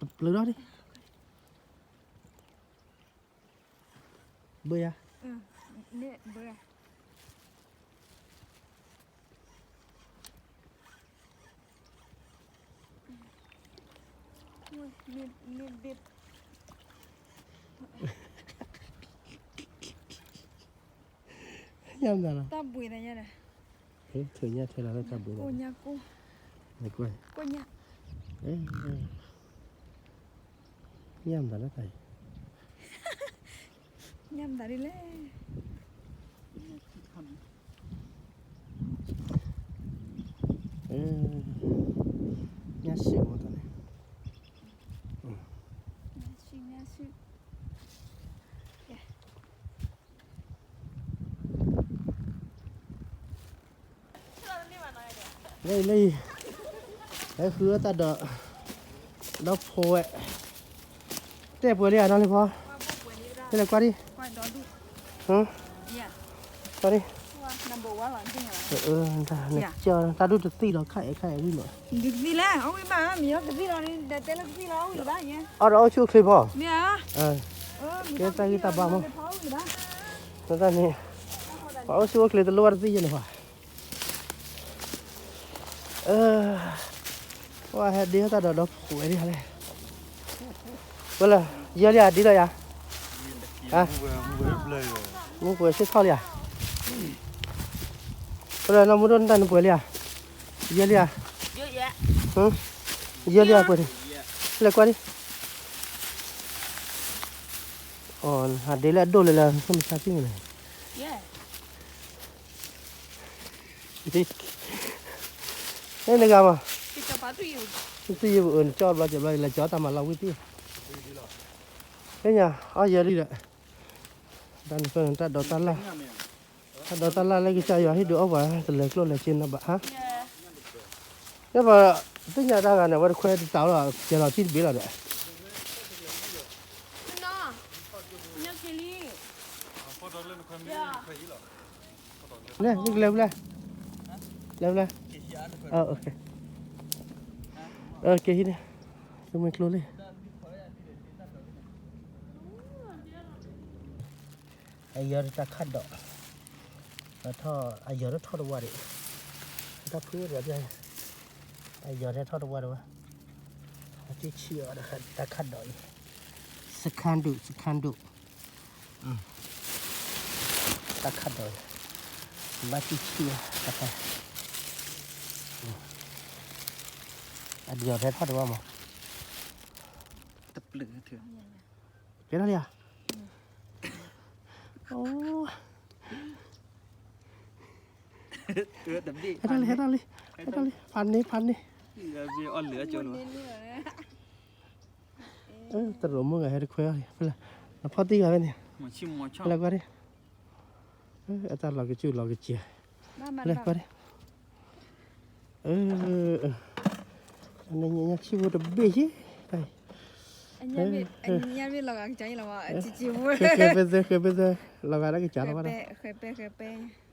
တပျုၤထီၣ်န့ၣ်, ဘၢယၤ, ညၣ်မတၤလီၤ, တၢ်ဘှံးသးညါဒီး, ထုးညၣ်ထဲလီၤလၢတၢ်ဘှံးသး, ကိၣ်ညၣ်ကိၣ်, နကွၢ်, ကိၣ်ညၣ်, ညၣ်မတၤလၢတၢ်အံၤ, ညၣ်မတၤဒ်လဲၣ်, ညၣ်ဆံးမတၤလဲၣ်, ညၣ်ဆံး, ညၣ်ဆံး. လၢအံၤ လၢအံၤ, ဟဲဃုအီၣ်တၢ်ဒီး, ဒီဖိဝဲ, တဲပှဲၤလံဧါ နီၢ်လံၤဖီ, တဲလဲၤကွၢ်ဒံး, ကွၢ်ဒံး, တၢ်ဒူၣ်တသံၣ်လီၤ ခါအဲၣ်ခါအဲၣ်ဝံၣ်မး, တသံၣ်လဲၣ် အဝံၣ်ဘၣ် မ့ၢ်အီၣ်ကသံၣ်လီၤန့ၣ် တဲလၢကသံၣ်လီၤ အဝံၣ်လၢၤဘၣ်, အီၣ်ဒီးအိၣ်ဆူၣ်အိၣ်ချ့ဖီ, မ့ၢ်ဧါ, ကဲတၢ်ဂံၢ်တၢ်ဘါမး, တၢ်န့ၣ်, ပှၤအိၣ်ဆူၣ်အိၣ်ချ့တလိၣ်ဘၣ်တသံၣ်ယဲၢ်န့ၣ်ပှၤ ပှၤဟဲဒ့တၢ်ဒီးဒီဖိဝဲဒံးဟဲလဲၣ်, ဝဲလၢ, ယဲလံဧါ ဒ်လီၤယၤ, မူပှဲၤဆ့ၣ်ထီၣ်လံဧါ, ဝဲလၢနီၢ်မူဒိၣ်နတၢ်နပှဲၤလံဧါ, ယဲလံဧါ, ယဲလံဧါပှဲၤန့ၣ်, လဲၤကွၢ်ဒံး, အဒ့လၢအဒိၣ်လၢလၢ မုၢ်မဆါတံၢ်န့ၣ် နဂၤမး, သုယပအၢနကၠီဘျီကဘျီ လဲၤကၠီတၢ်မၤလီၤဝံၣ်သံၣ်, သ့ၣ်ညါ အီၣ်ယဲလံဒီး, တၢ်န့ၣ် တၢ်ဒိးတၢ်လၢ်, တၢ်ဒိးတၢ်လၢ်လၢကစၢ်ယွၤဟ့ၣ်ဒုးအီၣ်ပှၤ တလဲၤကျိၣ်လဲၤစ့နီဘၣ်ဧါ, ယဲပှၤ, သ့ၣ်ညါတၢ်ဂၤန့ၣ် အဝဲတခွဲတတးလီၤ ကဲလီၤထံၣ်တဘ့ၣ်လီၤဒီး လဲၤ နကလဲၤဖဲလဲၣ်, လဲၤဖဲလဲၣ်, က့ၤဟံးန့ၣ်, သုမ့ၢ်ကျိလံ, အယီၤတၢ်ခၣ်ဒိး, ထီၣ် အယီၤတထီၣ်တဝါဒံး, တၢ်ဖုၣ်ဝဲဒၣ်, အယီၤတထီၣ်တဝါတဝါ, အတဆံးအီၤတၢ်ခၣ်ဒိးအံၤ, စခန်းဒု, စခန်းဒု. တၢ်ခၣ်ဒိး, ဘၣ်တဆံးအီၤတၢ်ခၣ်, အယီၤတထီၣ်တဝါမး, တပျုၤ, ကဲထီၣ်လံဧါ, အိ ဟဲထီၣ်လံ ဟဲထီၣ်လံ ဟဲထီၣ်လံ ဖးန့ၢ် ဖးန့ၢ်, တရိးမိၢ်ဂၤဟဲတခွဲအီၤလံ ဖဲလဲၣ်, နဖီၣ်တံၢ်ဂၤဖဲန့ၣ်, ဖဲလဲၣ်ကွၢ်ဒံး, အတၢ်လီၤကစူၢ်လီၤကစၢ်, ဖဲလဲၣ်ကွၢ်ဒံး, အ နညါဆံဖိတဘ့ၣ်ယ့ၣ်, ညါဘ့ၣ်လီၤဂာ်ကစၢ်ယ့ၣ်လီၤ, ဃဲၤပဲသၢ ဃဲၤပဲသၢ လီၤဂာ်လၢကစၢ်လီၤဘၣ်ဒီး, ဃဲၤပဲ ဃဲၤပဲ